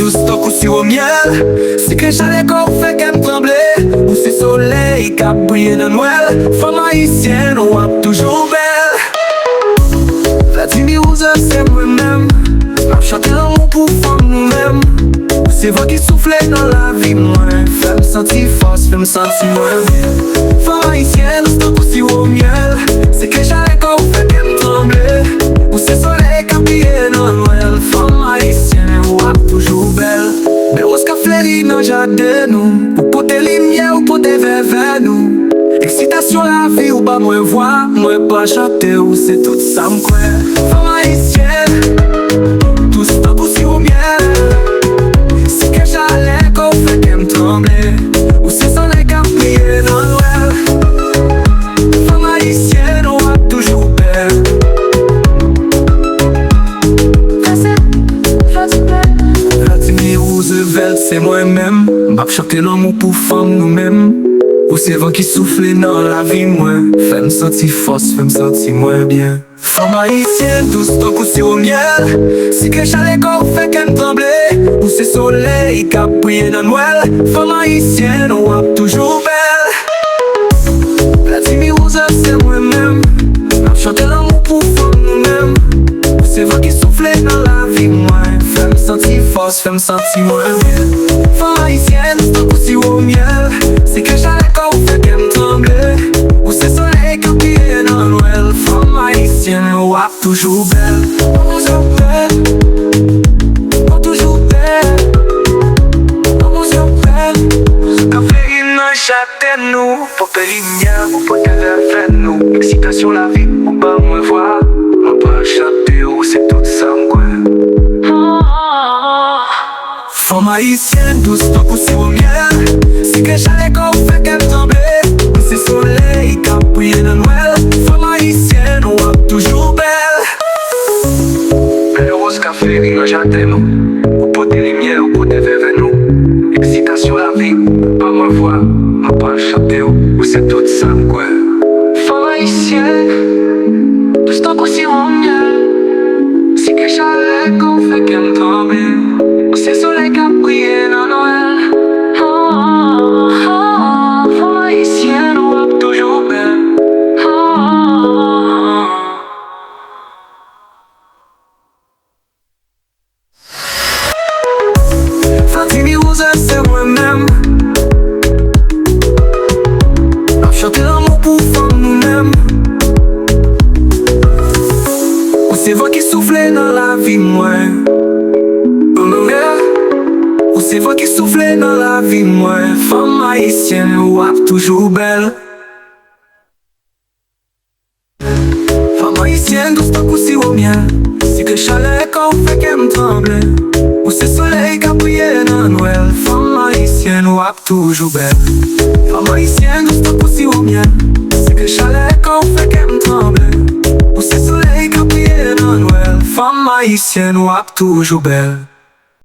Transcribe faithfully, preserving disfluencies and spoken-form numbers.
Dous tankou siwo myèl, sikrè chalè kò w fè kè m tranble. Ou se solèy k ap briye nan nwèl. Fanm ayisyèn, w ap toujou bèl. Vladimir Rouzèl, se mwen menm. M ap chante lanmou pou fanm nou menm. Ou se van ki soufle nan lavi mwen. Fè m santi fòs, fè m santi mwen byen. Fanm ayisyèn, dous tankou siwo myèl. Sikrè chalè kò w fè kè m tranble. Ou se solèy k ap briye nan nwèl. Fanm ayisyèn, w ap toujou bèl. Bèl woz k ap fleri nan jaden nou. Ou pote limyè, ou pote vèvè nou. Eksitasyon lavi, ou ba mwen vwa. Mwen pral chante, ou se tout sa m kwè. Fanm ayisyèn, dous tankou siwo myèl. Sikrè chalè kò w fè kè m tranble. Ou se solèy k ap briye nan nwèl. Fanm ayisyèn, w ap toujou bèl. Vladimir Roosevelt, se mwen menm. M ap chante lanmou pou fanm nou menm. Ou se van ki soufle nan lavi mwen. Fè m santi fòs, fè m santi mwen byen. Fanm ayisyèn, dous tankou siwo myèl. Sikrè chalè kò w fè kè m tranble. Ou se solèy k ap briye nan nwèl. Fanm ayisyèn, w ap toujou bèl. Vladimir Roosevelt, se mwen menm. M ap chante lanmou pou fanm nou menm. Ou se van ki soufle nan lavi mwen. Fè m santi fòs, fè m santi mwen byen. Fanm ayisyèn, dous tankou siwo myèl. Sikrè chalè kò w fè kè m tranble. Ou se solèy k ap briye nan nwèl. Fanm ayisyèn, w ap toujou bèl. Ou toujou bèl. Ou toujou bèl. Ou toujou bèl. Ou ka fleri nan jaden nou. Pote limyè, ou pote vèvè nou. Eksitasyon lavi, ou ba mwen vwa. Mwen pral chante, ou se tout sa m kwè. Fanm ayisyèn, dous tankou siwo myèl. Sikrè chalè kò w fè kè m tranble. Ou se solèy k ap briye nan nwèl. Fanm ayisyèn, w ap toujou bèl. Bèl woz k ap fleri nan jaden nou. Ou pote limyè, ou pote vèvè nou. Eksitasyon lavi, ou ba mwen vwa. Mwen pral chante w, ou se tout sa m kwè. Fanm ayisyèn, dous tankou siwo myèl. Sikrè chalè kò w fè kè m tranble. Ou se solèy k ap briye nan nwèl. Oh, oh, oh, fanm ayisyèn, w ap toujou bèl. Oh, oh, oh. Vladimir Roosevelt, se mwen menm. M ap chante lanmou pou fanm nou menm. Ou se van ki soufle nan lavi mwen. Ou se van ki soufle nan lavi mwen. Fanm ayisyèn, w ap toujou bèl. Fanm ayisyèn, dous tankou siwo myèl. Sikrè chalè kò w fè kè m tranble. Ou se solèy k ap briye nan nwèl. Fanm ayisyèn, w ap toujou bèl. Fanm ayisyèn, dous tankou siwo myèl. Sikrè chalè kò w fè kè m tranble. Ou se solèy k ap briye nan nwèl. Fanm ayisyèn, w ap toujou bèl.